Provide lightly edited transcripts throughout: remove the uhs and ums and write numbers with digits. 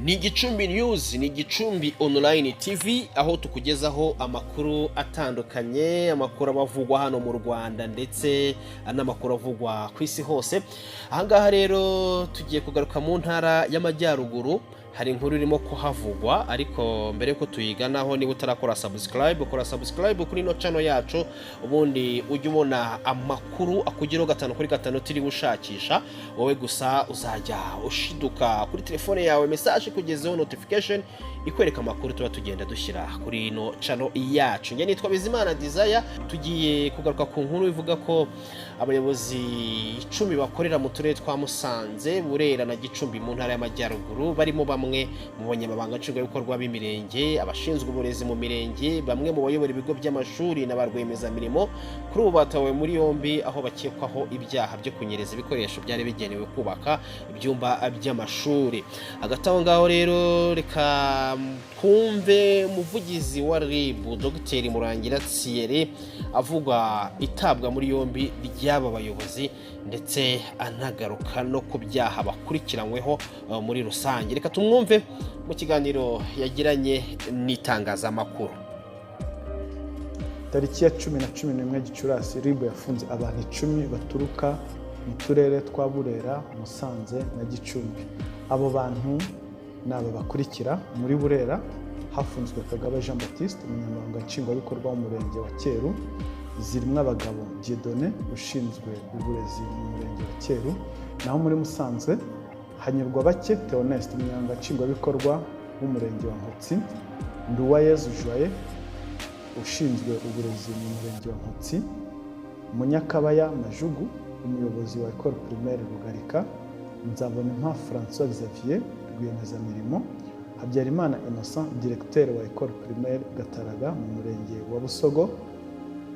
Ni Gicumbi News, ni Gicumbi Online TV, aho tukugezaho amakuru atandukanye, amakuru aba avugwa hano mu Rwanda ndetse n'amakuru avugwa ku isi hose. Ahangaha rero tugiye kugaruka mu Ntara y'Amajyaruguru, hari inkuru irimo kuhavugwa. Ariko mbere yuko tuyiganaho, niba utarakora subscribe, ukora subscribe kuri ino channel yacu, ubundi ujye ubona amakuru akugeraho gatanu kuri gatanu utiriwe ushakisha. Wowe gusa uzajya ushiduka kuri telefone yawe message ikugezeho, notification ikwereka amakuru tuba tugenda dushyira kuri ino channel yacu. Njye nitwa Bizimana Desire. Tugiye kugaruka ku nkuru ivuga ko abayobozi 10 bakorera mu turere twa Musanze, Burera na Gicumbi mu Ntara y'Amajyaruguru, barimo bamwe mu banyamabanga nshingwabikorwa b'imirenge, abashinzwe uburezi mu mirenge, bamwe mu bayobora ibigo by'amashuri na ba rwiyemezamirimo, kuri ubu batawe muri yombi, aho bakekwaho ibyaha byo kunyereza ibikoresho byari bigenewe kubaka ibyumba by'amashuri. Hagati aho ngaho rero, reka twumve umuvugizi wa RIB, Dr Murangira Thierry, avuga itabwa muri yombi ry'aba bayobozi, ndetse anagaruka no ku byaha bakurikiranyweho muri rusange. Reka tumwumve mu kiganiro yagiranye n'itangazamakuru. Tariki ya 10 na 11 Gicurasi, RIB yafunze abantu 10 baturuka mu turere twa Burera, Musanze na Gicumbi. Abo bantu ni aba bakurikira: muri Burera hafunzwe Kagaba Jean Baptiste, umunyamabanga nshingwabikorwa w'umurenge wa Cyeru; Zirimwabagabo Dieudonné, ushinzwe uburezi mu murenge wa Cyeru. Naho muri Musanze, Hanyurwa Bake Theoneste, umunyamabanga nshingwabikorwa w'umurenge wa Nkotsi; Nduwayezu Joye, ushinzwe uburezi mu murenge wa Nkotsi; Munyakabaya Majugu, umuyobozi wa Ecole Primaire Rugarika; Nzabonimpa François Xavier, rwiyemezamirimo; Habyarimana Innocent, directeur wa Ecole Primaire Gataraga mu murenge wa Busogo;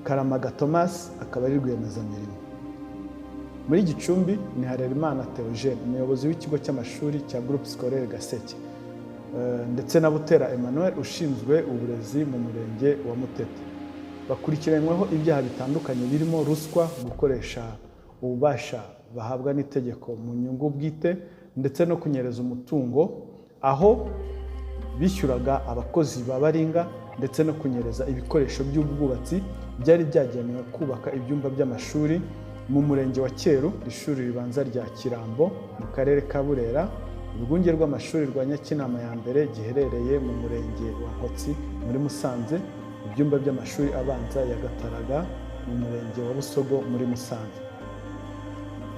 Karamaga Thomas, akaba ari rwiyemezamirimo. Muri Gicumbi ni Harerimana Theogene, umuyobozi w'ikigo cy'amashuri cya Groupe Scolaire Gaseke, ndetse na Butera Emmanuel, ushinzwe uburezi mu murenge wa Mutete. Bakurikiranyweho ibyaha bitandukanye birimo ruswa, gukoresha ububasha bahabwa n'itegeko mu nyungu bwite, ndetse no kunyereza umutungo aho bishyuraga abakozi ba baringa, ndetse no kunyereza ibikoresho by'ubwubatsi byari byagenewe kubaka ibyumba by'amashuri mu murenge wa Cyeru, ishuri ribanza rya Kirambo mu karere ka Burera, urwunge rw'amashuri rwa Nyakinama ya mbere giherereye mu murenge wa Nkotsi muri Musanze, ibyumba by'amashuri abanza ya Gataraga mu murenge wa Busogo muri Musanze.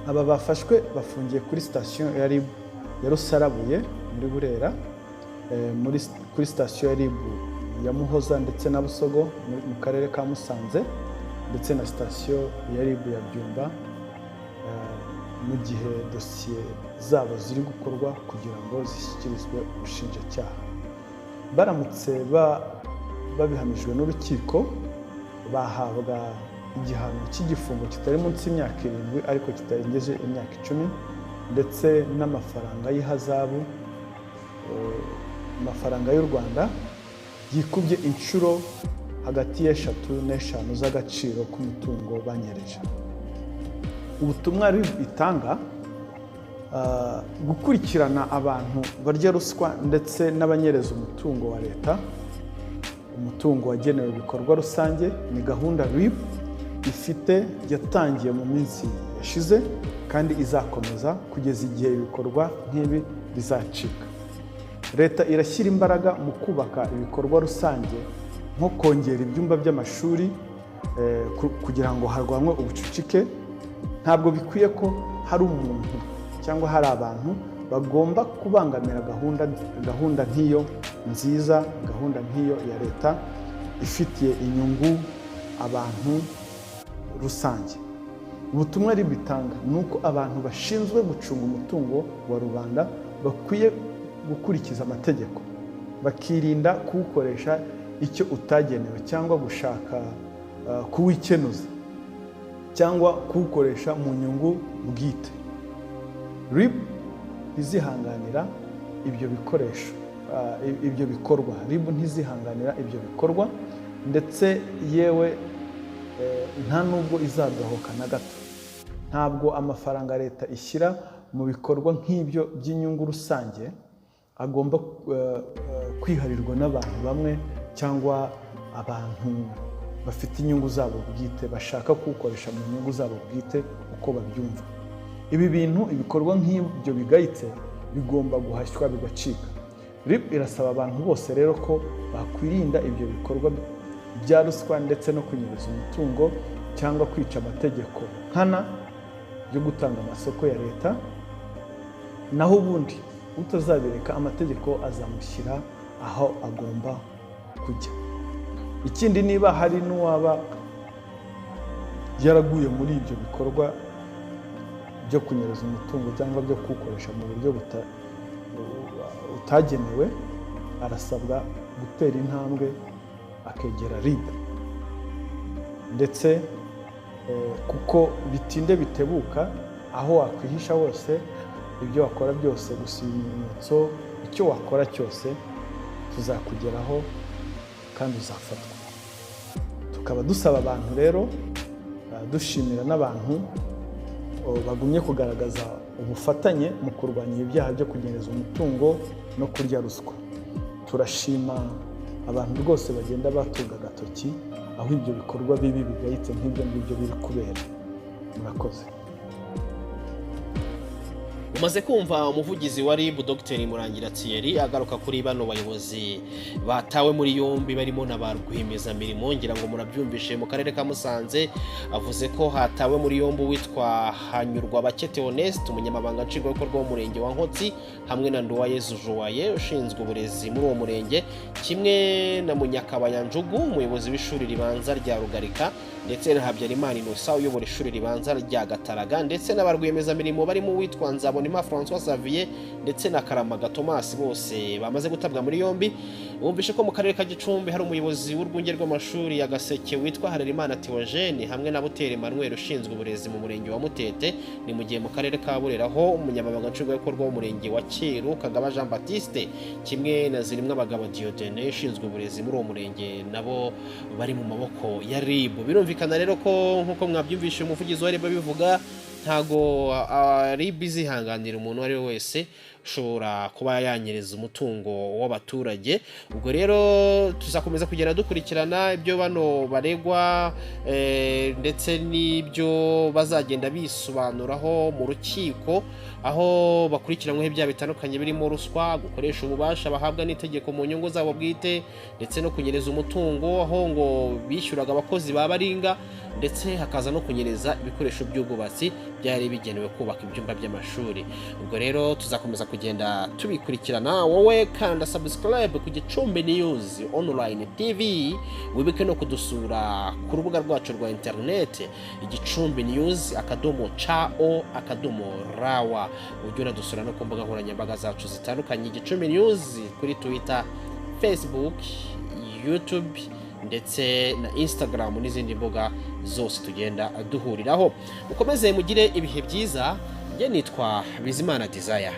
Aba bafashwe bafungiye kuri sitasiyo ya RIB ya Rusarabuye muri Burera, kuri sitasiyo ya RIB ya Muhoza ndetse na Busogo mu karere ka Musanze, ndetse na sitasiyo ya RIB ya Byumba, mu gihe dosiye zabo ziri gukorwa kugira ngo zishyikirizwe ubushinjacyaha. Baramutse babihamijwe n'urukiko, bahabwa igihano cy'igifungo kitari munsi y'imyaka 7 ariko kitarengeje imyaka 10, ndetse n'amafaranga y'ihazabu, amafaranga y'u Rwanda yikubye inshuro hagati y'eshatu n'eshanu z'agaciro k'umutungo banyereje. Ubutumwa RIB itanga: gukurikirana abantu barya ruswa ndetse n'abanyereza umutungo wa leta, umutungo wagenewe ibikorwa rusange, ni gahunda RIB ifite yatangiye mu minsi yashize kandi izakomeza kugeza igihe ibikorwa nk'ibi bizacika. Leta irashyira imbaraga mu kubaka ibikorwa rusange, nko kongera ibyumba by'amashuri kugira ngo harwanwe ubucucike. Ntabwo bikwiye ko hari umuntu cyangwa hari abantu bagomba kubangamira gahunda nk'iyo nziza, gahunda nk'iyo ya leta ifitiye inyungu abantu rusange. Ubutumwa RIB itanga ni uko abantu bashinzwe gucunga umutungo wa rubanda bakwiye gukurikiza amategeko, bakirinda kuwukoresha icyo utagenewe, cyangwa gushaka kuwikenuza, cyangwa kuwukoresha mu nyungu bwite. RIB ntizihanganira ibyo bikoresho, ibyo bikorwa. RIB ntizihanganira ibyo bikorwa, ndetse yewe nta nubwo izadohoka na gato. Ntabwo amafaranga leta ishyira mu bikorwa nk'ibyo by'inyungu rusange. agomba kwiharirwa n'abantu bamwe cyangwa abantu bafite inyungu zabo bwite, bashaka kuwukoresha mu nyungu zabo bwite uko babyumva. Ibi bintu, ibikorwa nk'ibyo bigayitse bigomba guhashywa bigacika. RIB irasaba abantu bose rero ko bakwirinda ibyo bikorwa bya ruswa ndetse no kunyereza umutungo cyangwa kwica amategeko nkana yo gutanga amasoko ya leta. Naho ubundi utazabireka, amategeko azamushyira aho agomba kujya. Ikindi, niba hari n'uwaba yaraguye muri ibyo bikorwa byo kunyereza umutungo cyangwa byo kuwukoresha mu buryo utagenewe, arasabwa gutera intambwe akegera RIB, ndetse kuko bitinde bitebuka, aho wakwihisha hose, ibyo wakora byose, gusa ibimenyetso, icyo wakora cyose, tuzakugeraho kandi uzafatwa. Tukaba dusaba abantu rero, dushimira n'abantu bagumye kugaragaza ubufatanye mu kurwanya ibyaha byo kunyereza umutungo no kurya ruswa. Turashima abantu rwose bagenda batunga agatoki aho ibyo bikorwa bibi bigayitse nk'ibyo ngibyo biri kubera. Murakoze. Umaze kumva umuvugizi wa RIB, Dr Murangira Thierry, agaruka kuri bano bayobozi batawe muri yombi barimo na ba rwiyemezamirimo. Ngira ngo murabyumvishe. Mu karere ka Musanze avuze ko hatawe muri yombi uwitwa Hanyurwa Bake Theoneste, umunyamabanga nshingwabikorwa w'umurenge wa Nkotsi, hamwe na Nduwayezu Joaye ushinzwe uburezi muri uwo murenge, kimwe na Munyakabaya Njugu, umuyobozi w'ishuri ribanza rya Rugarika, ndetse na Habyarimana Innocent uyobora ishuri ribanza rya Gataraga, ndetse na ba rwiyemezamirimo barimo uwitwa Nzabonimpa François Xavier ndetse na Karamaga Thomas, bose bamaze gutabwa muri yombi. Bumvishe ko mu karere ka Gicumbi hari umuyobozi w'urwunge rw'amashuri ya Gaseke witwa Harerimana Theogene hamwe na Butera Emmanuel ushinzwe uburezi mu murenge wa Mutete. Ni mu gihe mu karere ka Burera ho umunyamabanga nshingwabikorwa w'umurenge wa Cyeru, Kagaba Jean Baptiste, kimwe na Zirimwabagabo Dieudonné ushinzwe uburezi muri uwo murenge, nabo bari mu maboko ya RIB. Birumvikana rero ko nk'uko mwabyumvishe umuvugizi wa RIB abivuga, ntago RIB izihanganira umuntu uwo ari we wese ushobora kuba yanyereza umutungo w'abaturage. Ubwo rero tuzakomeza kugenda dukurikirana ibyo bano baregwa ndetse n'ibyo bazagenda bisobanuraho mu rukiko, aho bakurikiranyweho ibyaha bitandukanye birimo ruswa, gukoresha ububasha bahabwa n'itegeko mu nyungu zabo bwite, ndetse no kunyereza umutungo, aho ngo bishyuraga abakozi ba baringa, ndetse hakaza no kunyereza ibikoresho by'ubwubatsi byari bigenewe kubaka ibyumba by'amashuri. Ubwo rero tuzakomeza kugenda tubikurikirana. Wowe kanda subscribe ku Gicumbi News Online TV, wibuke no kudusura ku rubuga rwacu rwa interineti, igicumbinews.co.rw. Ujye unadusura no ku mbuga nkoranyambaga zacu zitandukanye, Igicumbi News kuri Twitter, Facebook, YouTube ndetse na Instagram n'izindi mbuga zose tugenda duhuriraho. Mukomeze mugire ibihe byiza. Njye nitwa Bizimana Desire.